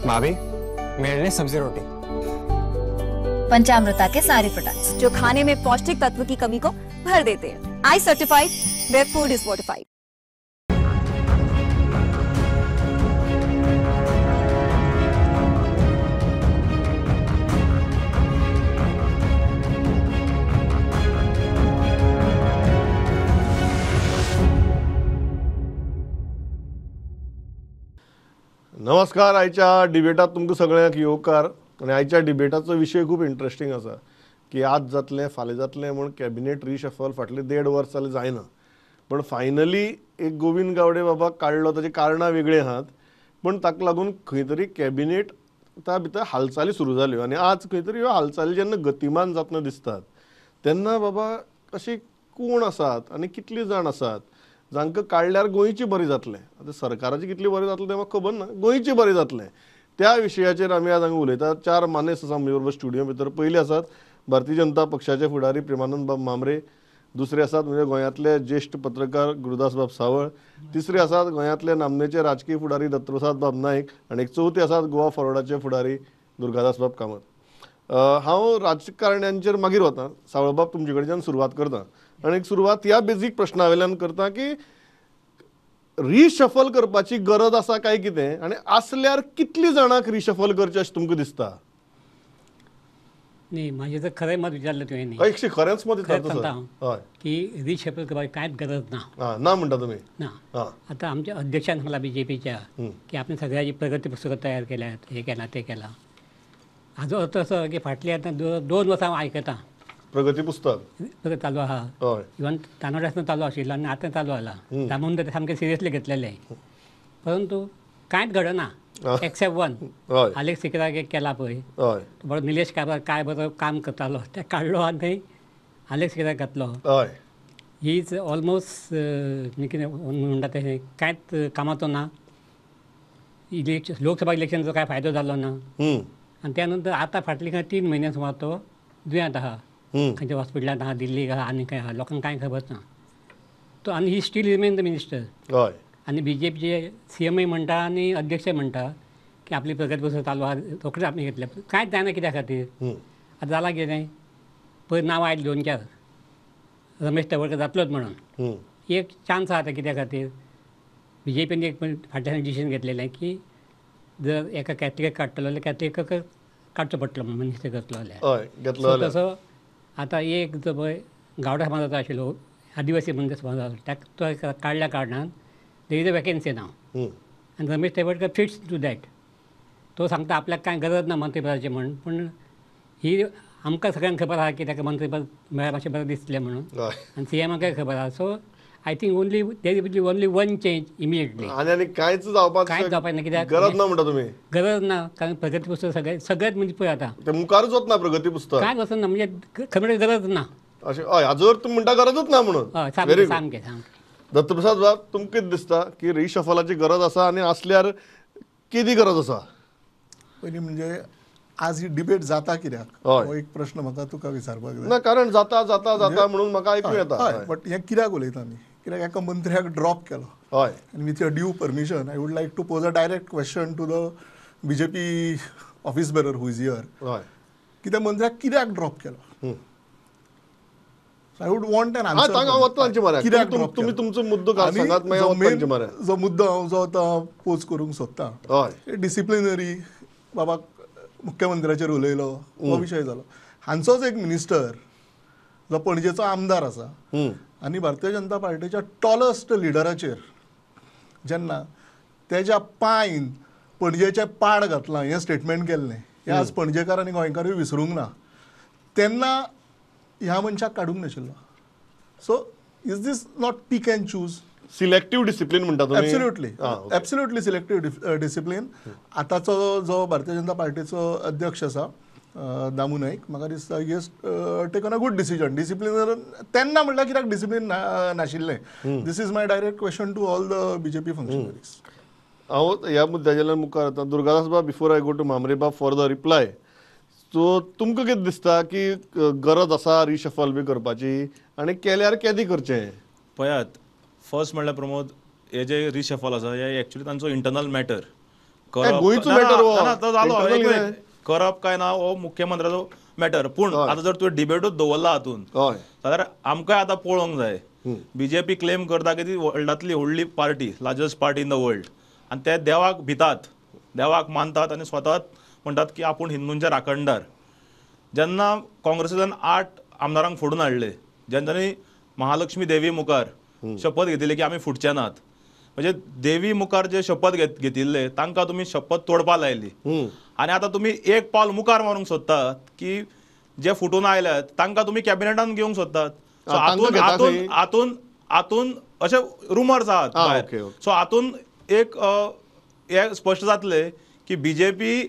भाभी, मेरे लिए सब्जी रोटी। पंचामृता के सारे प्रोडक्ट्स जो खाने में पौष्टिक तत्व की कमी को भर देते हैं। I certified where food is fortified. नमस्कार. आयच्या डिबेटात तुमकां सगळ्यांक येवकार. आनी आयच्या डिबेटाचो विशय खूब इंट्रस्टींग आसा की आज जातलें फाल्यां जातलें म्हूण कॅबिनेट रिशफल फाटले 1.5 वर्स जालें जायना, पण फायनली एक गोविंद गावडे बाबा काडलो. ताची कारणां वेगळीं आहात, पण ताका लागून खंय तरी कॅबिनेट त्या भितर हालचाली सुरू जाल्यो आनी आज खंय तरी ह्यो हालचाली जेन्ना गतिमान जातना दिसतात तेन्ना बाबा अशी कोण आसात आनी कितली जाण आसात जांकां काडल्यार गोंयची बरें जातलें. आतां सरकाराचें कितलें बरें जातलें तें म्हाका खबर ना, गोंयचें बरें जातलें त्या विशयाचेर आमी आज हांगा उलयतात. 4 मानेस्त आसा म्हजे बरोबर स्टुडियो भितर. पयले आसात भारतीय जनता पक्षाचे फुडारी प्रेमानंद बाब म्हांबरे, दुसरे आसात म्हणजे गोंयांतले ज्येश्ठ पत्रकार गुरुदास बाब सावळ, तिसरे आसात गोंयांतले नामनेचे राजकीय फुडारी दत्तप्रसाद बाब नायक आनी एक चवथे आसात गोवा फॉरवर्डाचे फुडारी दुर्गादास बाब कामत. हांव राजकारण्यांचेर मागीर वता, सावळ बाब तुमचे कडच्यान सुरवात करता आनी एक सुरवात ह्या बेजीक प्रश्ना वयल्यान करता की रिशफल करपाची गरज आसा काय कितें आनी आसल्यार कितली जाणांक रिशफल करचें अशें तुमकां दिसता? न्ही, म्हाजें जर खरें मत विचारलें तुवें न्ही, हय खरेंच मत सांगता हांव की रिशफल करपाची कांयच गरज ना. ना म्हणटा तुमी? ना. आतां आमच्या अध्यक्षान सांगलां बीजेपीच्या की आपणे सगळ्याची प्रगती पुस्तकां तयार केल्यात, हें केलां तें केलां. हाजो अर्थ असो की फाटलीं आतां 2 वर्सां हांव आयकतां प्रगती पुस्तक प्रगती चालू आहा, इवन तानोडे आसतना चालू आशिल्लो आनी आतां चालू जाला. दामोदर ते सामकें सिरियसली घेतलेलें, परंतु कांयच घडना एक्सेप्ट वन आलेक्स सिक्राक एक केला पळय, बरो निलेश काब्राल काय बरो काम करतालो ते काडलो आनी आलेक्स सिक्राक घातलो. He is almost कितें म्हणटा तें कांयच कामाचो ना. इलेक्शन लोकसभा इलेक्शनाचो कांय फायदो जालो ना. आनी त्या नंतर आतां फाटली खंय 3 म्हयने सुमार तो दुयेंत आहा, खंयच्या हॉस्पिटलांत आहा, दिल्लीक आहा आनी खंय आहा, लोकांक कांय खबर ना तो. आनी he still remain the minister. आनी बीजेपीचे सीएमय म्हणटा आनी अध्यक्षय म्हणटा की आपली प्रगती पुस्तक चालू आहा, रोखडेच आपणे घेतलें. कांयच जायना कित्या खातीर. आतां जालां कितें, पयर नांवां आयलीं 2-4, रमेश तवडकर जातलोच म्हणून. एक चान्स आहा आतां कित्या खातीर बीजेपीन एक फाटल्यान डिसिजन घेतलेलें की जर एका कॅथलिकाक काडटलो जाल्यार कॅथलिकाक काडचो पडटलो म्हणून मिनिस्टर करतलो जाल्यार. तसो आतां एक जो पळय गावडा समाजाचो आशिल्लो आदिवासी म्हणजे समाजाचो ताका तो काडल्या कारणान there is a vacancy नाव आनी Ramesh Tawadkar fits to that. तो सांगता आपल्याक कांय गरज ना मंत्रीपदाची म्हण, पूण ही आमकां सगळ्यांक खबर आहा की ताका मंत्रीपद मेळ्ळ्यार मातशें बरें दिसलें म्हणून, आनी सीएमाकय खबर आहा. So I think only there will be only one change immediately. आनी कांयच जावपाक ना, कित्याक गरज ना म्हणटा तुमी? गरज ना, कारण प्रगती पुस्तक सगळें सगळेच म्हणजे पळय आतां ते मुखारूच वतना प्रगती पुस्तक कांयच वचना, म्हणजे खबर गरज ना अशें. हय, हाजो अर्थ तुमी म्हणटा गरजूच ना म्हणून. हय, सामकें सामकें सामकें. दत्तप्रसाद बाब, तुमकां कितें दिसता की रिशफलाची गरज आसा आनी आसल्यार केदी गरज आसा? पयलीं म्हणजे आज ही डिबेट जाता कित्याक हो एक प्रश्न म्हाका तुका विचारपाक जाय. ना, कारण जाता जाता जाता म्हणून म्हाका आयकूं येता. हय, बट हें कित्याक उलयता आमी, कित्याक एका मंत्र्याक ड्रॉप केलो. हय, आनी with your due permission I would like to pose a direct question to the BJP office bearer who is here. हय, की त्या मंत्र्याक कित्याक ड्रॉप केलो? I would want an answer. कित्याक तुमी तुमचो मुद्दो सांगात, मागीर जो मुद्दो हांव जो आतां पोज करूंक सोदता, डिसिप्लिनरी बाबा मुख्यमंत्र्याचेर उलयलो हो विशय जालो. हांचोच एक मिनिस्टर जो पणजेचो आमदार आसा आनी भारतीय जनता पार्टीच्या टॉलस्ट लिडराचेर जेन्ना तेज्या पांयन पणजेचें पाड घातलां हें स्टेटमेंट केल्लें, हें आज पणजेकार आनी गोंयकारूय विसरूंक ना, तेन्ना ह्या मनशाक काडूंक नाशिल्लो. So is this not pick and choose? Selective discipline म्हणटा तुमी? Absolutely, absolutely selective discipline. आतांचो जो भारतीय जनता पार्टीचो अध्यक्ष आसा दामू नायक, म्हाका दिसता he has taken a good decision. Discipline तेन्ना म्हणल्यार कित्याक डिसिप्लीन नाशिल्लें? This is my direct question to all the BJP functionaries. हांव ह्या मुद्द्याच्या मुखार वता. दुर्गादास बाब, before I go to Mhambre बाब फॉर the reply, सो तुमकां कितें दिसता की गरज आसा रिशफल बी करपाची आनी केल्यार केदी करचें? पळयात, फर्स्ट म्हणल्यार प्रमोद, हे जे रिशफल आसा हे एक्चुअली तांचो इंटरनल मॅटर. गोंयचो मॅटर करप काय ना हो मुख्यमंत्र्याचो मॅटर. पूण आतां जर तुवें डिबेटूच दवरला हातून जाल्यार आमकांय आतां पळोवंक जाय. बीजेपी क्लेम करता की ती वर्ल्डांतली व्हडली party, largest party in the world, आनी ते देवाक भितात, देवाक मानतात आनी स्वताच म्हणटात की आपूण हिंदूंचे राखणदार. जेन्ना काँग्रेसींतल्यान 8 आमदारांक फोडून हाडले, जेन्ना महालक्ष्मी देवी मुखार शपथ घेतिल्ली की आमी फुटचे नात, म्हणजे देवी मुखार जे शपथ घेतिल्ले तांकां तुमी शपथ तोडपा लायली आनी आतां तुमी एक पावल मुखार मारूंक सोदतात की जे फुटून आयल्यात तांकां तुमी कॅबिनेटान घेवंक सोदतात. सो हातून हातून हातून अशे रुमर्स आहात. सो हातून एक हे स्पश्ट जातलें की बीजेपी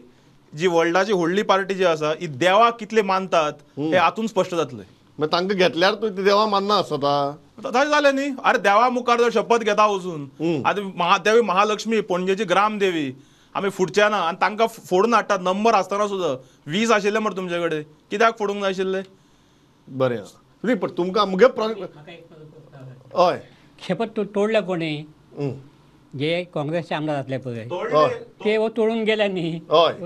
जी वर्ल्डाची व्हडली पार्टी जी आसा ही देवाक कितले मानतात हे हातून स्पश्ट जातलें. तांकां घेतल्यार तूं देवा मानना आसता तशें जालें न्ही. अरे देवा मुखार जर शपथ घेता वचून, आतां महादेवी महालक्ष्मी पणजेची ग्रामदेवी आमी फुटचे ना आनी तांकां फोडून हाडटात. नंबर आसतना सुद्दां 20 आशिल्ले मरे तुमचे कडेन, कित्याक फोडूंक जाय आशिल्ले? बरें न्ही, पण तुमकां मुगे हय शपथ तोडल्या कोणी? जे काँग्रेसचे आमदार आसले पळय ते तोडून गेले न्ही.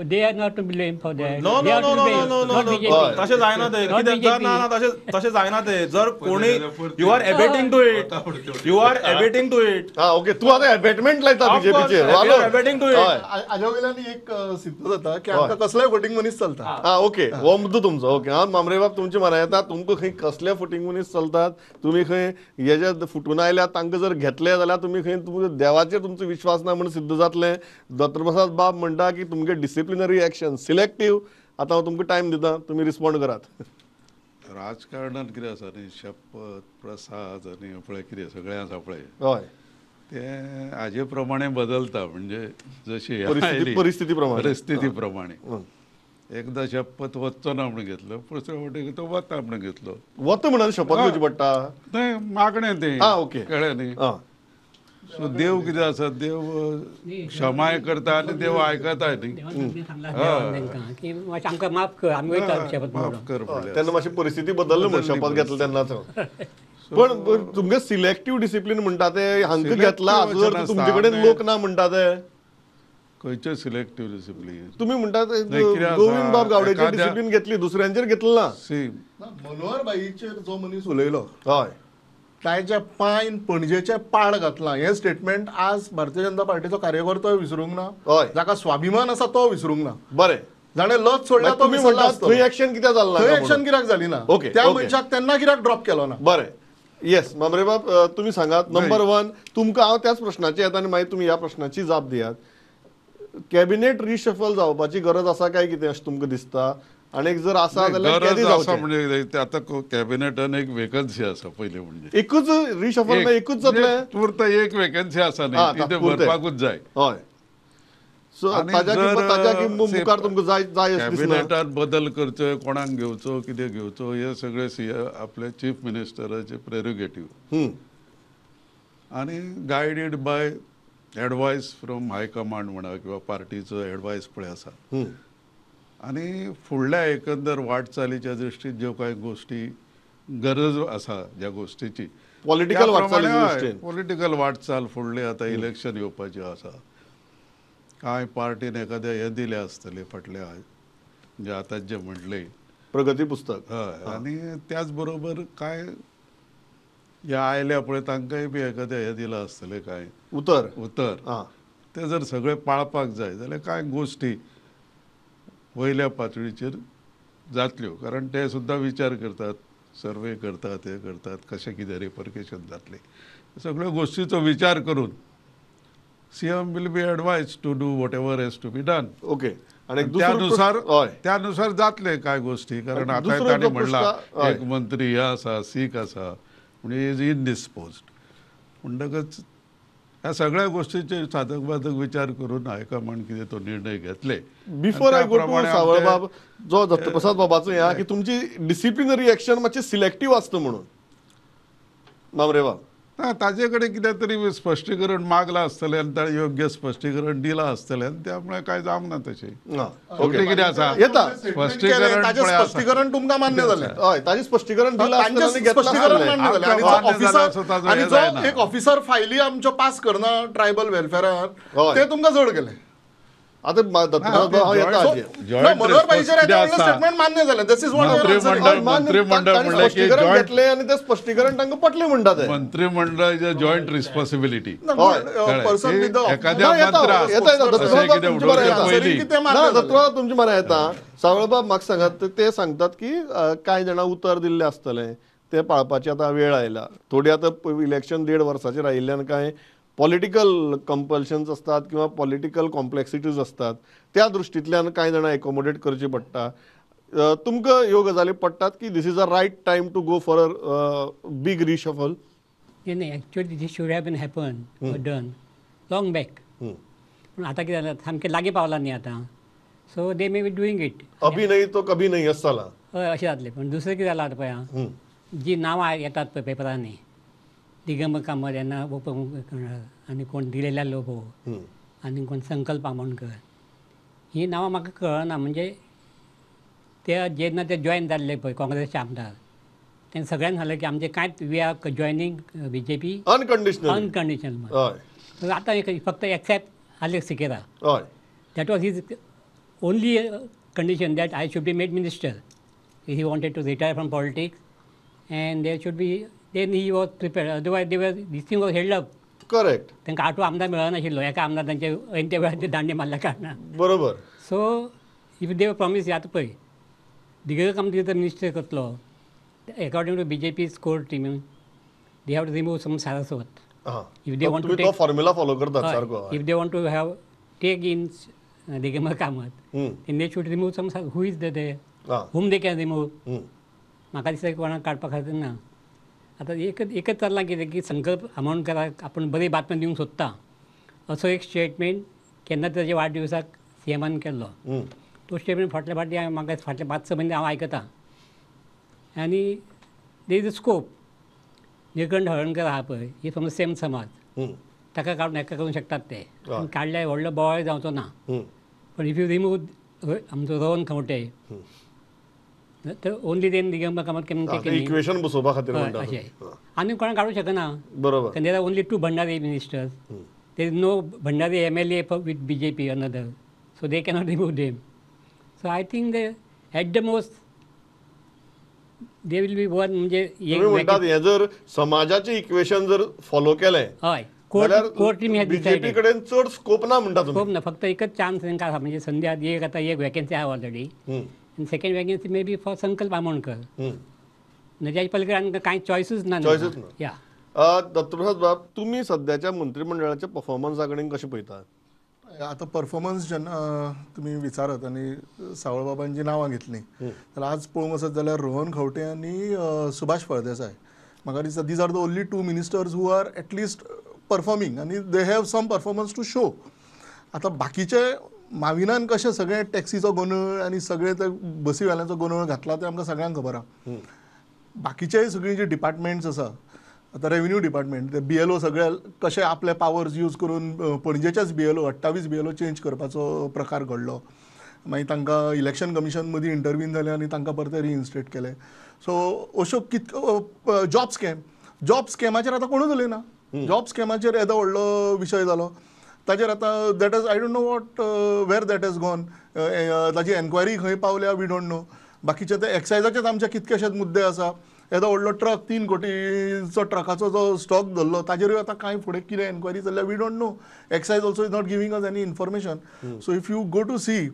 They are not to blame for that. No no no no no no, तशें जायना ते. कित्याक ना तशें तशें जायना ते. जर कोणी you are abetting to it, you are abetting to it. हा ओके, तूं आतां एबेटमेंट लायता बीजेपीचेर. एबेटिंग टू it हाज्या वयल्यान एक सिद्ध जाता की आमकां कसलेय फटींग मनीस चलता. हा ओके, हो मुद्दो तुमचो. ओके, हांव मामरेबाब तुमचे मना येता, तुमकां खंय कसले फटींग मनीस चलतात, तुमी खंय हेजे फुटून आयल्यात तांकां जर घेतले जाल्यार तुमी खंय तुमकां देवाचेर तुमचो विश्वास ना म्हण सिद्ध जातलें. दत्तप्रसाद बाब म्हणटा की तुमगे डिसिप्लिनरी एक्शन सिलेक्टीव. आतां हांव तुमकां टायम दिता, तुमी रिस्पोंड करात. राजकारणांत कितें आसा न्ही, शपथ प्रसाद आनी पळय कितें सगळें आसा पळय, हय तें हाजे प्रमाणे बदलता. म्हणजे जशी परिस्थिती प्रमाणे, परिस्थिती प्रमाणे. एकदां शपथ वचचो ना म्हूण घेतलो, दुसरे फावटी तो वता म्हूण घेतलो. वता म्हणून शपथ घेवची पडटा तें मागणें तें. ओके, कळ्ळें न्ही. सो देव कितें आसा, देव क्षमाय करता आनी देव आयकताय न्ही. आमकां माफ कर, आमी माफ कर तेन्ना मातशी परिस्थिती बदलली म्हूण शपथ घेतली तेन्नाच. पण तुमगे सिलेक्टीव डिसिप्लीन म्हणटा ते हांकां घेतला, तुमचे कडेन लोक ना म्हणटा ते. खंयचे सिलेक्टीव डिसिप्लीन तुमी म्हणटा? गोविंद बाब गावडेचेर डिसिप्लीन घेतली, दुसऱ्यांचेर घेतली ना. मनोहर भाईचेर जो मनीस उलयलो, हय, ताच्या पांयन पणजेचें पाळ घातलां हें स्टेटमेंट आज भारतीय जनता पार्टीचो कार्यकर्तोय विसरूंक ना, जाका स्वाभिमान आसा तो विसरूंक ना. बरें, जाणें लज सोडल्या तो विसरला. थंय एक्शन कित्याक जालें ना? थंय एक्शन कित्याक जाली ना? त्या मनशाक तेन्ना कित्याक ड्रॉप केलो ना? बरें, येस मामरेबाब तुमी सांगात. नंबर 1, तुमकां हांव त्याच प्रश्नाचेर येता आनी मागीर तुमी ह्या प्रश्नाची जाप दियात. कॅबिनेट रिशफल जावपाची गरज आसा काय कितें अशें तुमकां दिसता? आनी जर आसा जाल्यार गरज आसा म्हणजे आतां कॅबिनेटान एक वेकन्सी आसा पयलीं, म्हणजे एकूच रिशफल एकूच जातलें, तुर्त एक वेकन्सी आसा न्ही, ती भरपाकूच जाय. हय, सो ताच्या मुखार तुमकां जाय जाय कॅबिनेटान बदल करचो, कोणाक घेवचो, कितें घेवचो, हे सगळे आपले चीफ मिनिस्टराचे प्रेरोगेटीव आनी guided by advice from high command म्हणा किंवा पार्टीचो एडवायस पळय आसा. आनी फुडल्या एकंदर वाटचालीच्या दृश्टीन ज्यो कांय गोश्टी गरज आसा ज्या गोश्टीची पॉलिटिकल वाटचाल, पॉलिटिकल वाटचाल फुडले आतां इलेक्शन येवपाचें आसा, कांय पार्टीन एखाद्या हें दिलें आसतलें फाटल्या म्हणजे आतां जें म्हणलें प्रगती पुस्तक. हय, आनी त्याच बरोबर कांय हे आयल्या पळय तांकांय बी एखाद्या हें दिलां आसतलें कांय उतर उतर, तें जर सगळें पाळपाक जाय जाल्यार कांय गोश्टी वयल्या पातळीचेर जातल्यो, कारण ते सुद्दां विचार करतात, सर्वे करतात, हे करतात, कशें कितें रिपर्केशन जातलें, सगळ्यो गोश्टीचो विचार करून CM will be advise to do whatever has to be done. Okay, आनी त्यानुसार त्यानुसार जातले कांय गोश्टी. कारण आतां ताणें म्हणलां एक मंत्री हे आसा, सीख आसा, म्हणजे is इनडिस्पोज्ड, म्हणटकच ह्या सगळ्या गोष्टीचे साधक बाधक विचार करून हायकमांड कितें तो निर्णय घेतले. बिफोर I go to सावळबाब, जो दत्तप्रसाद बाबाचो ह्या की तुमची डिसिप्लिनरी एक्शन मातशी सिलेक्टीव आसता म्हणून मामरेबाब, ना ताजे कडेन कितें तरी स्पश्टीकरण मागलां आसतलें आनी ताणें योग्य स्पश्टीकरण दिलां आसतलें आनी त्यामुळे कांय जावंक ना तशें. शेवटी कितें आसा येता स्पश्टीकरण, स्पश्टीकरण तुमकां मान्य जालें. हय, ताजें स्पश्टीकरण दिलां स्पश्टीकरण मान्य जालें. आनी जो एक ऑफिसर फायली आमच्यो पास करना ट्रायबल वेलफेरार, ते तुमकां जड गेलें. आतां स्टेटमेंट मान्य जालें. This is what मंत्रिमंडळ म्हणलें की घेतलें आनी तें स्पश्टीकरण तांकां पटलें म्हणटा तें. मंत्रिमंडळ is a joint responsibility. एखाद्या तुमची मरा येता. सावळबाब म्हाका सांगात, ते सांगतात की कांय जाणां उतर दिल्लें आसतलें तें पाळपाची आतां वेळ आयला. थोडी आतां इलेक्शन 1.5 वर्साचेर आयिल्ल्यान कांय पॉलिटिकल कंपल्शन्स असतात किंवा पॉलिटिकल कॉम्प्लेक्सिटीज असतात, त्या दृष्टींतल्यान कांय जाणां एकोमोडेट करची पडटा. तुमकां ह्यो गजाली पडटात की this is a right time to go for a big reshuffle? नाही, actually this should have been happen done long back. पूण आतां कितें जालां, सामकें लागीं पावलां न्ही आतां, so they may be doing it. अभी नाही तो कभी नाही अशें जालां. हय, अशें जातलें. पूण दुसरें कितें जालां आतां पळय, जी नांवां येतात पळय पेपरांनी, दिगंबर कामत यांना उपमुख्यमंत्री आनी कोण दिलेल्या लोबो आनी कोण संकल्प आमोणकर, ही नांवां म्हाका कळना. म्हणजे ते जेन्ना ते जॉयन जाल्ले पळय काँग्रेसचे आमदार, तेन्ना सगळ्यांनी सांगलें की आमचें कांयच we are joining B J P unconditional. Unconditional. आतां फक्त except Alex Sequeira, that was his only condition that I should be made minister. He wanted to retire from politics and there should be, then he was prepared. Otherwise they were, this thing was held up. Correct. तांकां आठवो आमदार मेळनाशिल्लो, एका आमदार तांचे ऐन त्या वेळार ते दांडे मारल्या कारणान. बरोबर. सो if they promise, आतां पळय दिगंबर कामत जर मिनिस्टर करतलो, according to B J P core team they have to remove some Saraswat. If they want to take formula follow करतात सारको. If they want to have take in Digambar Kamat, then they should remove some, who is there, whom they can remove. म्हाका दिसता कोणाक काडपा खातीर ना. आतां एकच चल्लां कितें की संकल्प आमोणकराक आपूण बरी बातमी दिवंक सोदता असो एक स्टेटमेंट केन्ना ताच्या वाडदिवसाक सी एमान केल्लो. तो स्टेटमेंट फाटल्या फावटी म्हाका फाटले 5-6 म्हयने हांव आयकतां. आनी there is a scope. Nilkanth Halarnkar आहा पळय, ही फ्रॉम सेम समाज, ताका काडून हेका करूंक शकतात ते. काडल्यार व्हडलो बोवाळ जावचो ना. पण if you remove आमचो रोहन खंवटे, तर only then Digambar Kamat can take equation बसोवपा खातीर अशें आनी कोणाक काडूंक शकना. बरोबर. There are only 2 Bhandari ministers, there is no Bhandari M L A with B J P another, so they cannot remove them. So I think they at the most they will be one. म्हणजे म्हणटात हें जर समाजाचें equation जर follow केलें, हय, court team BJP कडेन चड स्कोप ना म्हणटा. स्कोप ना, फक्त एकच चान्स तांकां आसा. म्हणजे संदी एक आतां एक वेकेन्सी आहा ऑलरेडी, आनी second vacancy may be for Sankalp Amonkar. ताच्या पलीकडे आमकां कांय चॉयसूच ना. चॉयसूच ना. या दत्तप्रसाद बाब, तुमी सद्याच्या मंत्रिमंडळाच्या परफॉर्मन्सा कडेन कशें पळयतात? आतां परफॉर्मन्स जेन्ना तुमी विचारत आनी सावळबाबान जी नांवां घेतलीं जाल्यार आज पळोवंक वचत जाल्यार रोहन खंवटे आनी सुभाष फळदेसाय, म्हाका दिसता these are the only 2 ministers who are at least performing आनी they have some performance to show. आतां बाकीचे माविनान कशें सगळें टॅक्सीचो गोंदळ आनी सगळें ते बसी वाल्यांचो गोंदळ घातला तें आमकां सगळ्यांक खबर आहा. बाकीचेय सगळीं जी डिपार्टमेंट्स आसा, आतां रेवेन्यू डिपार्टमेंट, ते बी एल ओ सगळे कशे आपले पावर्स यूज करून पणजेच्याच B L O 28 B L O change करपाचो प्रकार घडलो. मागीर तांकां इलेक्शन कमिशन मदीं इंटरवीन जालें आनी तांकां परते रिइन्स्टेट केले. सो अश्यो कितक्यो जॉब स्कॅम, जॉब स्कॅमाचेर आतां कोणूच उलयना. जॉब स्कॅमाचेर येदो व्हडलो विशय जालो, ताचेर आतां that is I don't know what where that is gone. ताची एन्क्वायरी खंय पावल्या we don't know. बाकीचे ते एक्सायजाचेच आमचे कितकेशेच मुद्दे आसा. येदो व्हडलो ट्रक 3 कोटीचो ट्रकाचो जो स्टॉक धरलो ताजेरूय आतां कांय फुडें कितें एन्क्वायरी चल्ल्या we don't know. Excise also is not giving us any information. So if you go to see,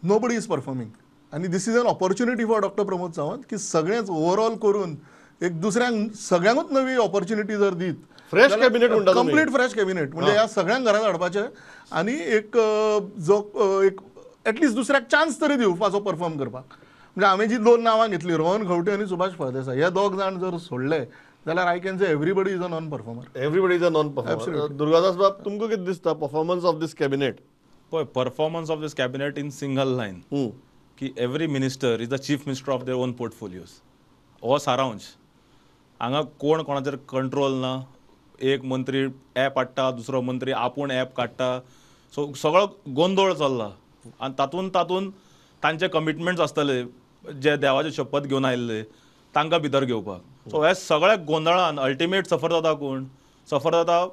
nobody is performing. आनी this is an opportunity for doctor Pramod Sawant की सगळेंच ओवरऑल करून एक दुसऱ्यांक सगळ्यांकूच नवी ऑपॉर्च्युनिटी जर दीत, फ्रेश कॅबिनेट म्हणटा, कंप्लीट फ्रेश कॅबिनेट म्हणजे ह्या सगळ्यांक घरांत हाडपाचें आनी एक जो एक एटलिस्ट दुसऱ्याक चान्स तरी दिवपाचो परफॉर्म करपाक. म्हणजे हांवें जी 2 नांवां घेतली, रोहन खंवटे आनी सुभाष फळदेसाय, हे दोग जाण जर सोडले जाल्यार I can say everybody is a non performer. Everybody is a non performer. Durgadas बाब, तुमकां कितें दिसता परफॉर्मन्स ऑफ these cabinet? पळय, performance of this cabinet in single line की every minister is the chief minister of their own portfolios. हो सारांश. हांगा कोण कोणाचेर कंट्रोल ना. एक मंत्री एप हाडटा, दुसरो मंत्री आपूण एप काडटा, सो सगळो गोंदळ चल्ला. आनी तातूंत तातूंत तांचे कमिटमेंट्स आसतले जे देवाचे शपथ घेवन आयिल्ले तांकां भितर घेवपाक. सो ह्या सगळ्या गोंदळान अल्टिमेट सफर जाता कोण? सफर जाता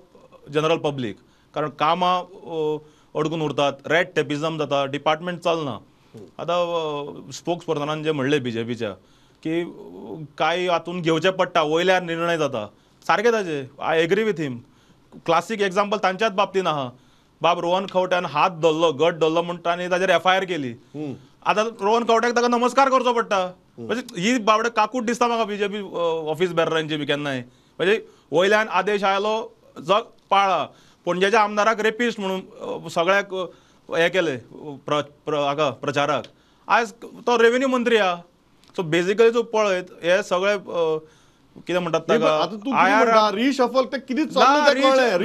जनरल पब्लीक. कारण कामां अडकून उरतात, रेड टेपिझम जाता, डिपार्टमेंट चलना. आतां स्पोक्स पर्सनान जे म्हणलें बीजेपीच्या की कांय हातून घेवचें पडटा, वयल्यार निर्णय जाता, सारकें ताजें. I agree with him. Classic example तांच्याच बाबतीन आहा. बाब रोहन खंवट्यान हात धरलो, गट धरलो म्हूण तांणी ताजेर एफआयआर केली. आतां रोहन खंवट्याक ताका नमस्कार करचो पडटा. म्हणजे ही बाबडे काकूट दिसता म्हाका बीजेपी ऑफिस बेररांची बी केन्नाय. म्हणजे वयल्यान आदेश आयलो जग पाळा, पणजेच्या आमदाराक रेपिस्ट म्हणून सगळ्याक हें केलें हाका प्रचाराक. आयज तो रेवेन्यू मंत्री आहा. सो बेजिकली तूं पळयत हे सगळे कितें म्हणटात ताका रिशफल, ते कितें चल्लां तें कळ्ळें.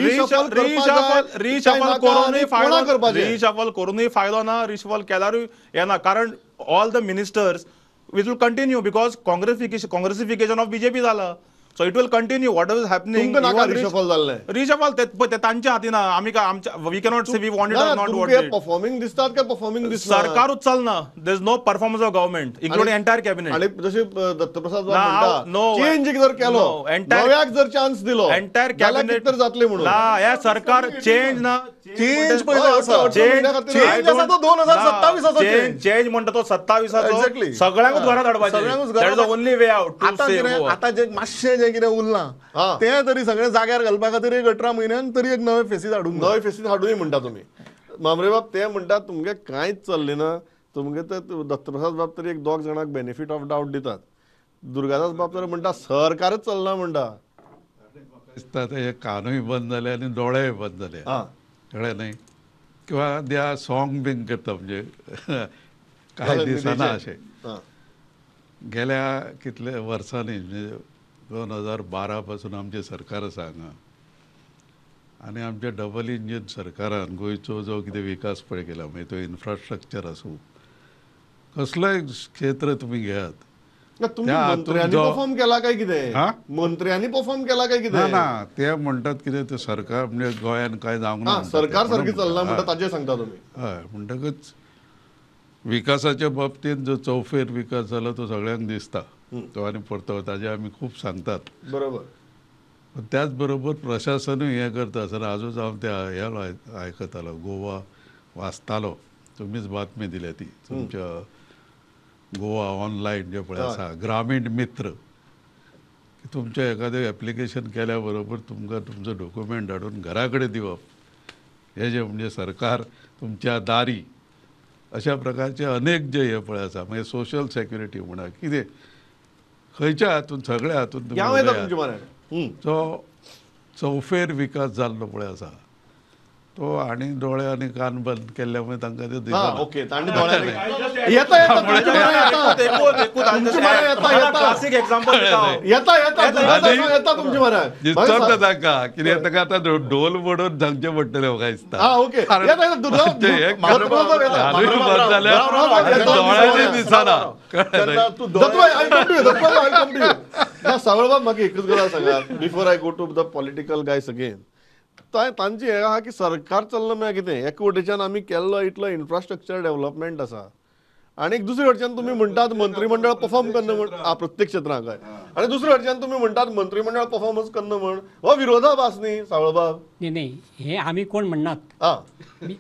रिशफल करूनय फायदो, रिशफल करूनय फायदो ना, रिशफल केल्यारूय येना. कारण all the ministers which will continue because Congressification of BJP जाला. So it will continue what is happening. तुमकां रिशफल जाल्लें, रिशफल ते तांच्या हातीन ना. आमी आमच्या we cannot say we want it or not want it. Performing दिसतात काय परफॉर्मिंग दिसना? सरकारूच चलना. There is no performance of government including entire cabinet. आणि जशें दत्तप्रसाद म्हणटा, चेंज जर केलो, नव्याक जर चान्स दिलो, एंटायर कॅबिनेट तर जातलें म्हणून ना. हे सरकार चेंज ना, चेंज पयलो आसा, चेंज आसा तो 2027 आसा. चेंज म्हणटा तो 27 आसा, सगळ्यांकूच घरांत हाडपाचें. That is the only way out to save Goa. आतां जे मातशें जें कितें उरलां तें तरी सगळें जाग्यार घालपा खातीर एक 18 म्हयन्यान तरी एक नवे फेसीस हाडूंक, नवे फेसीस हाडूनय म्हणटा तुमी. मामरे बाब ते म्हणटात तुमगे कांयच चल्लें ना. तुमगे ते दत्तप्रसाद बाब तरी एक दोग जाणांक बेनिफीट ऑफ डावट दितात, दुर्गादास बाब तर म्हणटा सरकारच चलना म्हणटा. दिसता ते कानूय बंद जाले आनी दोळेय बंद जाले, कळ्ळें न्ही? किंवा त्या सॉंग बीन करता म्हणजे कांय दिसना अशें. गेल्या कितल्या वर्सांनी म्हणजे 2012 पासून आमचें सरकार आसा हांगा, आनी आमच्या डबल इंजीन सरकारान गोंयचो जो कितें विकास पळय केला, मागीर तो इन्फ्रास्ट्रक्चर आसूं, कसलोय क्षेत्र तुमी घेयात, मंत्र्यांनी परफॉर्म केला काय कितें? मंत्र्यांनी परफॉर्म केला काय कितें? ना, ते म्हणटात कितें ते सरकार म्हणजे गोंयान कांय जावंक ना, सरकार सारकी चलना म्हणटा ताजेर सांगता तुमी. हय, म्हणटकच विकासाच्या बाबतींत जो चौफेर विकास जाला तो सगळ्यांक दिसता, तो आनी परतो ताजे आमी खूब सांगतात, बरोबर. पण त्याच बरोबर प्रशासनूय हें करता आसतना आजूच हांव त्या हे आयकतालो, गोवा वाचतालो, तुमीच बातमी दिल्या ती तुमच्या गोवा ऑनलायन जे पळय आसा ग्रामीण मित्र, तुमचें एखादें एप्लिकेशन केल्या बरोबर तुमकां तुमचो डॉक्युमेंट हाडून घरा कडेन दिवप, हे जे म्हणजे सरकार तुमच्या दारी, अशा प्रकारचे अनेक जे हे पळय आसा, मागीर सोशल सेक्युरिटी म्हणा कितें खंयच्या हातून सगळ्या हातून जो चौफेर विकास जाल्लो पळय आसा तो, आनी दोळे आनी कान बंद केल्ल्या मुळे तांकां ते दिसना. दिसता तांकां कितें ताका आतां ढोल बडोवन सांगचें पडटलें म्हाका दिसता. दोळ्यांनी दिसना. सावळबाब म्हाका एकच गजाल सांगात, before I go to the political guys again, तांची हें आहा की सरकार चल्लां म्हळ्यार कितें, एका वटेच्यान आमी केल्लो इतलो इन्फ्रास्ट्रक्चर डेव्हलपमेंट आसा, आनी दुसरे वटेच्यान तुमी म्हणटात मंत्रीमंडळ परफॉर्म करना म्हण प्रत्येक क्षेत्रांत, हय, आनी दुसरे वटेच्यान तुमी म्हणटात मंत्रीमंडळ परफॉर्मन्स करना म्हण, हो विरोधाभास न्ही सावळबाब? न्ही न्ही, हें आमी कोण म्हणनात,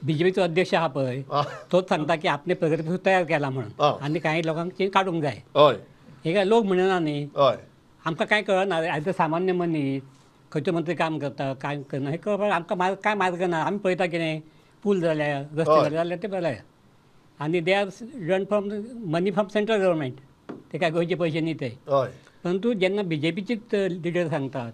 बीजेपीचो अध्यक्ष आहा पळय तोच सांगता की आपणे प्रगती तयार केला म्हणून, आनी कांय लोकांक काडूंक जाय. हय, हे काय लोक म्हणना न्ही, हय, आमकां कांय कळना. एज अ सामान्य मनीस खंयचो मंत्री काम करता काय करना हें कळपाक आमकां कांय मार्ग ना. आमी पळयता कितें पूल जाल्या, रस्ते जाले जाल्यार ते बरें, आनी they are run from money from central government, ते काय गोंयचे पयशे न्ही ते. परंतु जेन्ना बीजेपीचीच लिडर सांगतात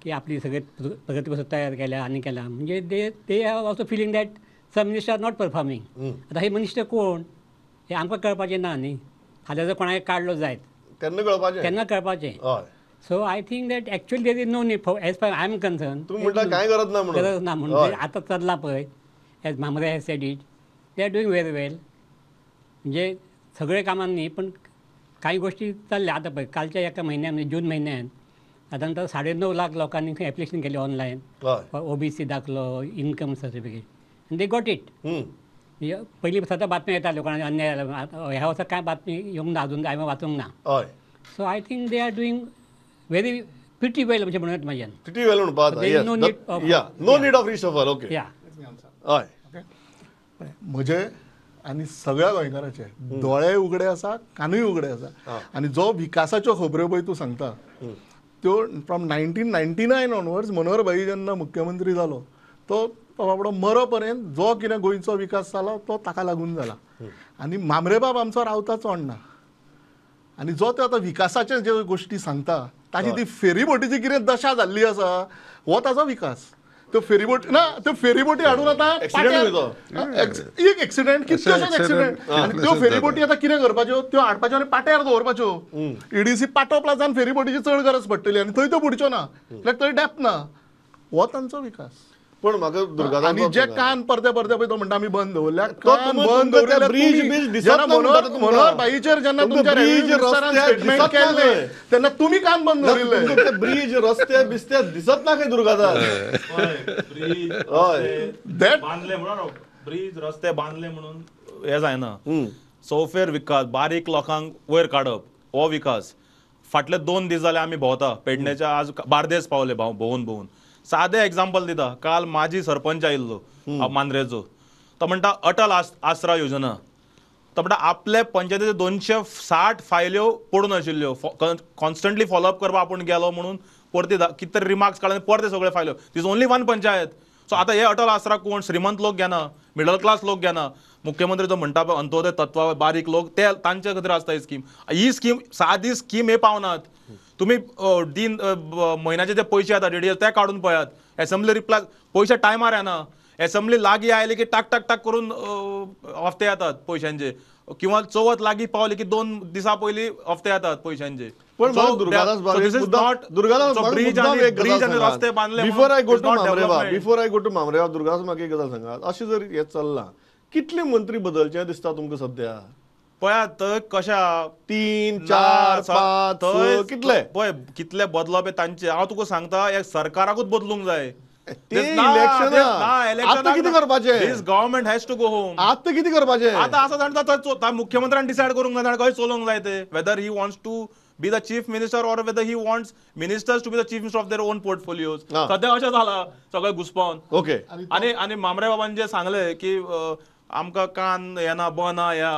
की आपली सगळे प्रगती पसून तयार केल्या आनी केल्या, म्हणजे they they have also feeling that some minister are not performing. आतां हे मिनिस्टर कोण हें आमकां कळपाचें ना न्ही. फाल्यां जर कोणाक काडलो जायत तेन्ना कळपाचें, तेन्ना कळपाचें. So I think that actually there is no need for, as far I am concern, तूं म्हणटा कांय गरज ना म्हणून, गरज ना म्हणून आतां चल्लां पळय, as Mhambre has said it, they are doing very well. म्हणजे सगळे कामान न्ही पण कांय गोश्टी चल्ल्या. आतां पळय कालच्या एका म्हयन्यान म्हणजे जून म्हयन्यान सादारणतः 9.5 लाख लोकांनी एप्लिकेशन केलें ऑनलायन, ओबीसी दाखलो, इनकम सर्टिफिकेट, आनी they got it. पयलीं सदां बातम्यो येता लोकांक अन्याय जाला, ह्या वर्सा कांय बातमी येवंक ना अजून, हांवें वाचूंक ना. So I think they are doing very pretty well अशें म्हणूं येता म्हज्यान. प्रिटी वेल म्हणपाक, no need of reshuffle. Okay, या हय. ओके, म्हजे आनी सगळ्या गोंयकाराचे दोळे उगडे आसा, कानूय उगडे आसा. आनी जो विकासाच्यो खबऱ्यो पळय तूं सांगता त्यो फ्रॉम 1999 ऑनवर्ड्स मनोहर भाई जेन्ना मुख्यमंत्री जालो तो बाबडो मरो पर्यंत जो कितें गोंयचो विकास जाला तो ताका लागून जाला. आनी मामरेबाब आमचो रावता चोडणा आनी जो तो आतां विकासाचे ज्यो गोश्टी सांगता ताची ती फेरीबोटीची कितें दशा जाल्ली आसा हो ताजो विकास. त्यो फेरीबोट ना, त्यो फेरीबोटी हाडून आतां एक एक्सिडेंट, कितलेशेच एक्सिडेंट. आनी त्यो फेरीबोटी आतां कितें करपाच्यो, त्यो हाडपाच्यो आनी पाट्यार दवरपाच्यो. ईडीसी पाटो प्लाझान फेरीबोटीची चड गरज पडटली आनी थंय त्यो बुडच्यो ना, कित्याक थंय डेप ना. हो तांचो विकास. पण म्हाका दुर्गादास आनी जे कान परते परते पळय तो म्हणटा आमी बंद दवरल्या, कान बंद दवरल्या. मनोहर भाईचेर जेन्ना तुमच्या स्टेटमेंट केल्लें तेन्ना तुमी कान बंद दवरिल्ले. ब्रीज रस्ते बिस्ते दिसत ना खंय दुर्गादास? बांदले म्हणून ब्रीज रस्ते बांदले म्हणून हें जायना. चौफेर विकास, बारीक लोकांक वयर काडप हो विकास. फाटले 2 दीस जाले आमी भोंवता पेडण्याच्या, आज बार्देस पावले भोंवून भोंवून. सादें एग्जाम्पल दिता, काल माजी सरपंच आयिल्लो मांद्रेचो, तो म्हणटा अटल आसरा योजना, तो म्हणटा आपले पंचायतीचे 260 फायल्यो पडून आशिल्ल्यो, कॉन्स्टंटली फॉलोअप करपाक आपूण गेलो म्हणून परती कितें तरी रिमार्क्स काडले परते सगळे फायल्यो. This only one panchayat. So आतां हे अटल आसरा कोण श्रीमंत लोक घेना, मिडल क्लास लोक घेना. मुख्यमंत्री जो म्हणटा पळय अंत्योदय तत्वा बारीक लोक ते तांचे खातीर आसता ही स्कीम. ही स्कीम सादी स्कीम हे पावनात. तुम्ही दिन म्हयन्याचे जे पयशे येता डीडीएस ते काडून पळयात. एसेंब्ली रिप्लाय पयशे टायमार येना, एसेंब्ली लागीं आयली की टाक टाक टाक करून हफ्ते येतात पयशांचे, किंवा चवथ लागीं पावली की 2 दिसां पयलीं हफ्ते येतात पयशांचे. पण before I go to Mamrebab, Durgadas म्हाका एक गजाल सांगात, अशें जर हें चल्लां कितले मंत्री बदलचे दिसता तुमकां सद्या? पळयात थंय कशा 3 4 5 6 कितले पळय कितले बदलप हे तांचे. हांव तुका सांगता हे सरकाराकूच बदलूंक जाय. आतां कितें करपाचें? This government has to go home. आतां कितें करपाचें? आतां आसा जाणा मुख्यमंत्र्यान डिसायड करूंक जाय ताणें कशें चलोवंक जाय तें, whether he wants to be the chief minister or whether he wants ministers to be the chief minister of their own portfolios. सद्या अशें जालां सगळें घुसपोन. ओके. आनी आनी मामरे बाबान जें सांगलें की आमकां कान येना बना ह्या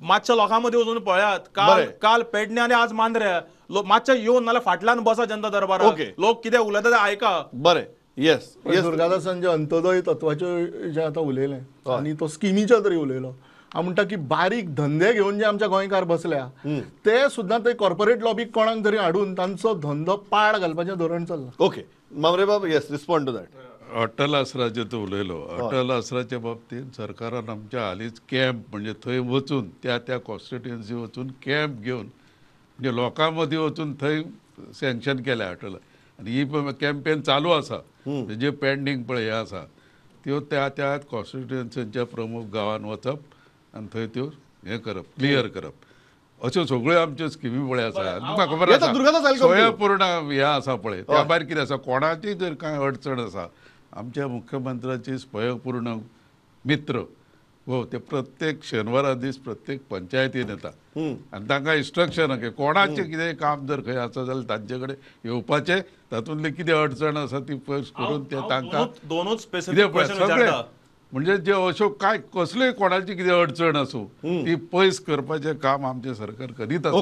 मातशा लोकां मदीं वचून पळयात. काल काल पेडणे आनी आज मांद्रे लोक मातशे येवन नाल्यार फाटल्यान बसा जनता दरबारात, लोक कितें उलयता तें आयका. बरें. येस येस. दुर्गादासान जे अंत्योदय तत्वाचें जें आतां उलयलें आनी तो स्किमीच्या तरी उलयलो, हांव म्हणटा की बारीक धंदे घेवन जे आमच्या गोंयकार बसल्या ते सुद्दां ते कॉर्पोरेट लॉबीक कोणाक तरी हाडून तांचो धंदो पाड घालपाचें धोरण चल्लां. Okay Mamrebab, yes, respond to that. Atal आसराचेर तो उलयलो. अटल आसराच्या बाबतींत सरकारान आमच्या हालींच कॅम्प म्हणजे थंय वचून त्या त्या कॉन्स्टिट्युएन्सी वचून कॅम्प घेवन म्हणजे लोकां मदीं वचून थंय सँक्शन केल्या अटल. आनी ही कॅम्पेन चालू आसा, जे पेंडींग पळय हें आसा त्यो त्या त्या कॉन्स्टिट्युएन्सीच्या प्रमुख गांवान वचप आनी थंय त्यो हें करप, क्लियर करप, अश्यो सगळ्यो आमच्यो स्किमी पळय आसा. तुमकां खबर आसा स्वयंपूर्ण हें आसा पळय, त्या भायर कितें आसा, कोणाची जर कांय अडचण आसा आमच्या मुख्यमंत्र्याची स्वयंपूर्ण मित्र हो ते प्रत्येक शेनवारा दीस प्रत्येक पंचायतीन येता आनी तांकां इन्स्ट्रक्शन की कोणाचें कितें काम जर खंय आसा जाल्यार तांचे कडेन येवपाचें, तातूंतली कितें अडचण आसा ती पयस करून ते तांकां दोनूच स्पेसिफीक सगळें म्हणजे जे अश्यो कांय कसल्योय कोणाची कितें अडचण आसूं ती पयस करपाचें काम आमचें सरकार करीत आसा.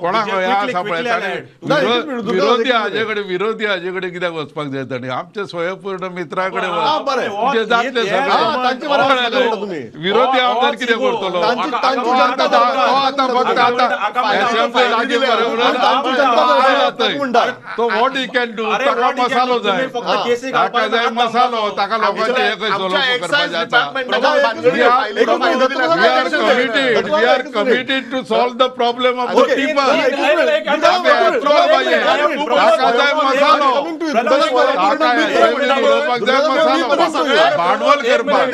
कोणाक हें आसा पळय विरोधी हाजे कडेन, विरोधी हाजे कडेन कित्याक वचपाक जाय ताणें, आमच्या स्वयंपूर्ण मित्रा कडेन म्हणजे जातलें सगळें. विरोधी आमदार कितें करतलो आतां फक्त आतां तो what he can do, ताका मसालो जाय, ताका जाय मसालो, ताका लोकांचे हें करपाक. We are committed to solve the problem of the people. भांडवल करपाक.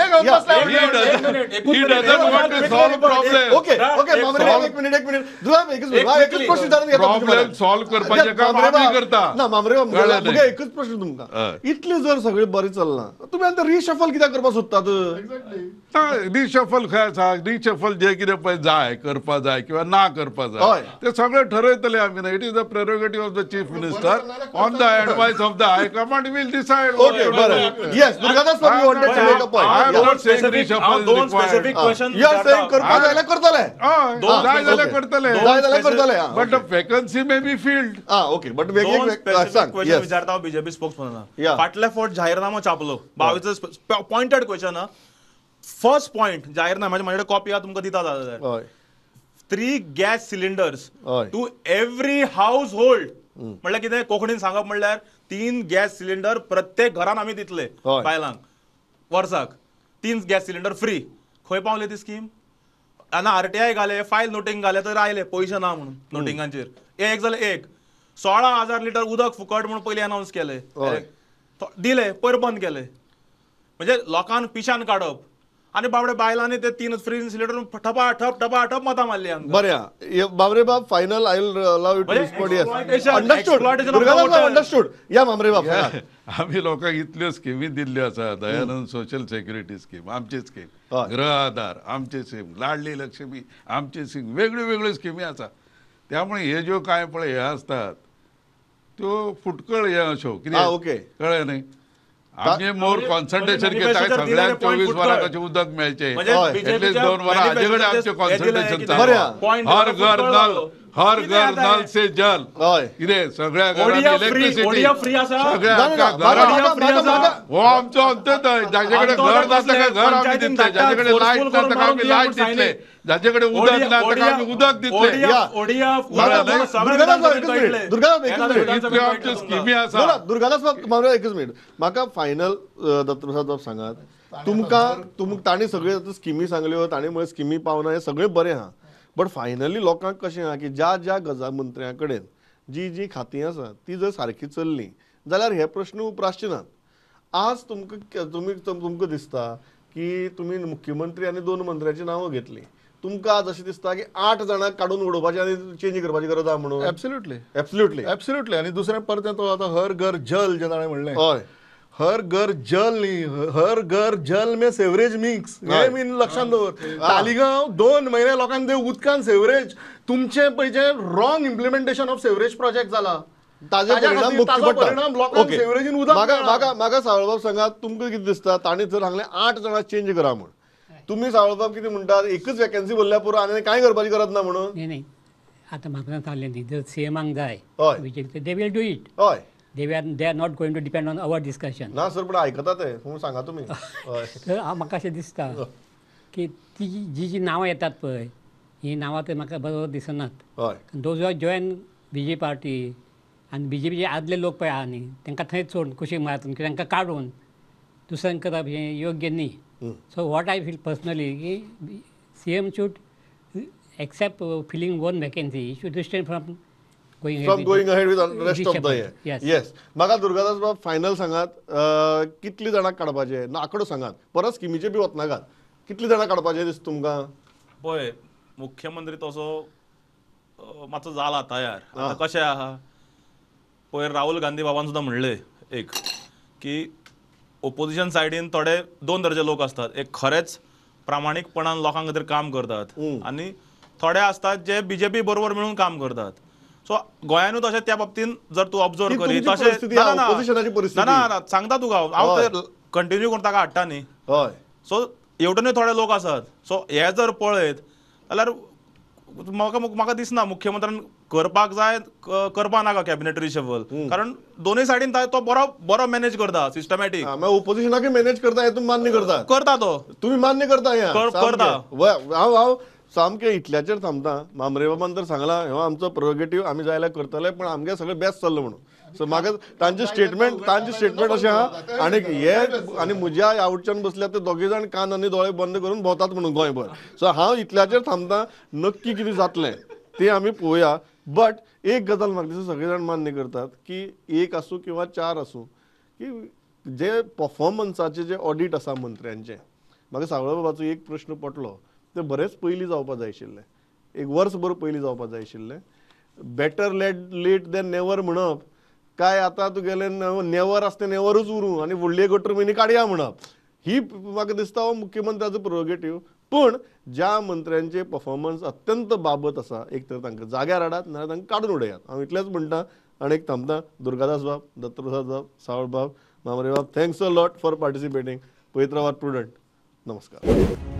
He doesn't want to solve problem. Okay, okay, एक मिनिट, एक मिनिट. प्रॉब्लेम सॉल्व करपाचें काम आमी करता. ना मामरे, एकच प्रश्न तुमकां, इतलें जर सगळें बरें चल्लां तुमी आतां रिशफल कित्याक करपाक सोदतात? करतात. रिशफल खंय आसा, रिशफल जे कितें पळय जाय करपा जाय किंवा ना करपा जाय ते सगळे ठरयतले आमी. It is the prerogative of the chief minister on the advice of the high command will decide. Okay बरें. Yes Durgadas Babu, you wanted to make a point. I am not saying reshuffle is required. You are saying करपा जाय जाल्यार करतले, जाय जाल्यार करतले, जाय जाल्यार करतले, but the vacancy may be filled. Okay, but specific question विचारता बीजेपी स्पोक्सपर्सनाक. फाटल्या फावट जाहीरनामो छापलो, 22 पॉइंटेड क्वेश्चन. फर्स्ट पॉइंट जाहीरनाम्याचे म्हजे कॉपी आहा, तुमकां दिता जाल्यार. 3 gas cylinders to every household. म्हणल्यार कितें कोंकणीन सांगप म्हणल्यार 3 गॅस सिलिंडर प्रत्येक घरान आमी दितले बायलांक वर्साक. 3 गॅस सिलिंडर फ्री. खंय पावले ती स्कीम? आनी आरटीआय घाले, फायल नोटींग घाले तर आयले पयशे ना म्हणून नोटिंगांचेर. एक जालें एक 16,000 लिटर उदक फुकट म्हणून पयलीं अनावन्स केले, दिले, पयर बंद केले. म्हणजे लोकांक पिशान काडप आनी बाबडे बायलांनी ते 3 फ्री सिलिंडर ठपाठप ठपाठप मतां मारली. बरें बाबरे बाब, final I will allow you to respond. Yes, understood Durgadas Bab, understood. या बाबरे बाब, आमी लोकांक इतल्यो स्किमी दिल्ल्यो आसा. दयानंद सोशल सेक्युरिटी स्कीम आमची स्कीम, गृह आधार आमची स्कीम, लाडली लक्ष्मी आमची स्कीम, वेगळ्यो वेगळ्यो स्किमी आसा. त्यामुळे हे ज्यो कांय पळय हे आसतात त्यो फुटकळ हे अश्यो कितें कळ्ळें न्ही. आमी मोर कॉन्सन्ट्रेशन घेता सगळ्यांक 24 वरां कशें उदक मेळचें, एटलीस्ट 2 वरां हाजे कडेन आमचें कॉन्सन्ट्रेशन चालू. हर घर नल, हर घर नल से जल, कितें सगळ्या घरांत इलेक्ट्रिसिटी, सगळ्या घरांत. हो आमचो अंत्योदय. जाचे कडेन घर ना ताका घर आमी दितले, जाचे कडेन लायट ना ताका आमी लायट दितले, जाचे कडेन उदक ना ताका आमी उदक दितले. इतल्यो आमच्यो स्किमी आसा. दुर्गादास बाब, एकच मिनिट, म्हाका फायनल दत्तप्रसाद बाब सांगात, तुमकां तांणी सगळे स्किमी सांगल्यो, तांणी म्हळें स्किमी पावना, हें सगळें बरें आहा, बट फायनली लोकांक कशें आहा की ज्या ज्या गजा मंत्र्यां कडेन जी जी खातीं आसा ती जर सारकी चल्ली जाल्यार हे प्रश्न उप्रासचे नात. आज तुमकां तुमकां दिसता की तुमी मुख्यमंत्री आनी 2 मंत्र्यांची नांवां घेतलीं, तुमकां आज अशें दिसता की 8 जाणांक काडून उडोवपाची आनी चेंज करपाची गरज आहा म्हणून? Absolutely, absolutely, absolutely. आनी दुसरें परतें तो आतां हर घर जल जें ताणें म्हणलें, हय, हर घर जल न्ही, हर घर जल में सेवरेज मिक्स, हें मेन लक्षांत दवर. तालिगांव 2 म्हयने लोकांक ते उदकान सेवरेज, तुमचें पयचें wrong implementation of sewerage project जाला, ताजे परिणाम लोकांक सेवरेजीन उदक. म्हाका सावळबाब सांगात, तुमकां कितें दिसता तांणी जर सांगलें 8 जाणां चेंज करा म्हूण, तुमी सावळबाब कितें म्हणटात एकच वेकन्सी भरल्या पुरो आनी कांय करपाची गरज ना म्हणून? न्ही न्ही, आतां म्हाका सांगलें न्ही, जर सीएमाक जाय they will do it. हय, they are not going to depend on our discussion. ना सर, पण आयकता ते म्हणून सांगा तुमी. तर म्हाका अशें दिसता की ती जी जी नांवां येतात पळय, हीं नांवां तर म्हाका बरोबर दिसनात. Those are join B J party आनी बी जे पीचे आदले लोक पळय आहा न्ही, तांकां थंयच सोडून कुशीक मारून तांकां काडून दुसऱ्यांक करप हें योग्य न्ही. So what I feel personally की C M should accept filling 1 vacancy, should restrain from from going ahead with the rest of the year. Yes. Yes. म्हाका दुर्गादास बाब फायनल सांगात, कितली जाणां काडपाचे ना आंकडो सांगात, परत स्किमीचे बी वचनाकात, कितली जाणां काडपाचे दिसता तुमकां? पळय, मुख्यमंत्री तसो मातसो जाला तयार. आतां कशें आहा, पयर राहुल गांधी बाबान सुद्दां म्हणलें एक की ओपोजिशन सायडीन थोडे 2 तरेचे लोक आसतात, एक खरेंच प्रामाणीकपणान लोकां खातीर काम करतात आनी थोडे आसतात जे बीजेपी बरोबर मेळून काम करतात. सो गोंयानूच अशें त्या बाबतीन जर तूं ऑब्जर्व करीत तशें ना ना सांगता तुका हांव ते कंटिन्यू करून ताका हाडटा न्ही. सो हेवटेनूय थोडे लोक आसात. सो हे जर पळयत जाल्यार म्हाका म्हाका दिसना मुख्यमंत्र्यान करपाक जाय करपा नाका कॅबिनेट रिशफल, कारण दोनूय सायडीन तो बरो बरो मॅनेज करता सिस्टमॅटीक. ओपोजिशनाक मॅनेज करता हें तुमी मान्य करता? करता तो, तुमी मान्य करता हें? करता. हांव सामकें इतल्याचेर थांबता. मामरे बाबान तर सांगलां हो आमचो प्रोरोगेटीव, आमी जाय जाल्यार करतले, पण आमगे सगळें बेस्ट चल्लां म्हणून. सो म्हाका तांचें स्टेटमेंट अशें आहा. आनी हे आनी म्हज्या आवडच्यान बसल्या ते दोगे जाण कान आनी दोळे बंद करून भोंवतात म्हणून गोंयभर. सो हांव इतल्याचेर थांबता. नक्की कितें जातलें तें आमी पळोवया. बट एक गजाल म्हाका दिसता सगळे जाण मान्य करतात की 1 आसूं किंवा 4 आसूं, की जे पफॉर्मन्साचें जे ऑडीट आसा मंत्र्यांचें, म्हाका सावळ बाबाचो एक प्रश्न पडलो, ते बरेंच पयलीं जावपा जाय आशिल्लें, एक वर्सभर पयलीं जावपा जाय आशिल्लें. बेटर लेट दॅन नेवर म्हणप काय आतां तुगेलें नेवर आसा तें नेवरूच उरूं आनी व्हडली गटर म्हयने काडया म्हणप, ही म्हाका दिसता हो मुख्यमंत्र्याचो प्रोरोगेटीव. पूण ज्या मंत्र्यांचे परफॉर्मन्स अत्यंत बाबत आसा एक तर तांकां जाग्यार हाडात नाजाल्यार तांकां काडून उडयात. हांव इतलेंच म्हणटा आनी एक थांबता. दुर्गादास बाब, दत्तप्रसाद बाब, सावळ बाब, मामरे बाब, thanks a lot for participating. पळयत रावात प्रुडंट. नमस्कार.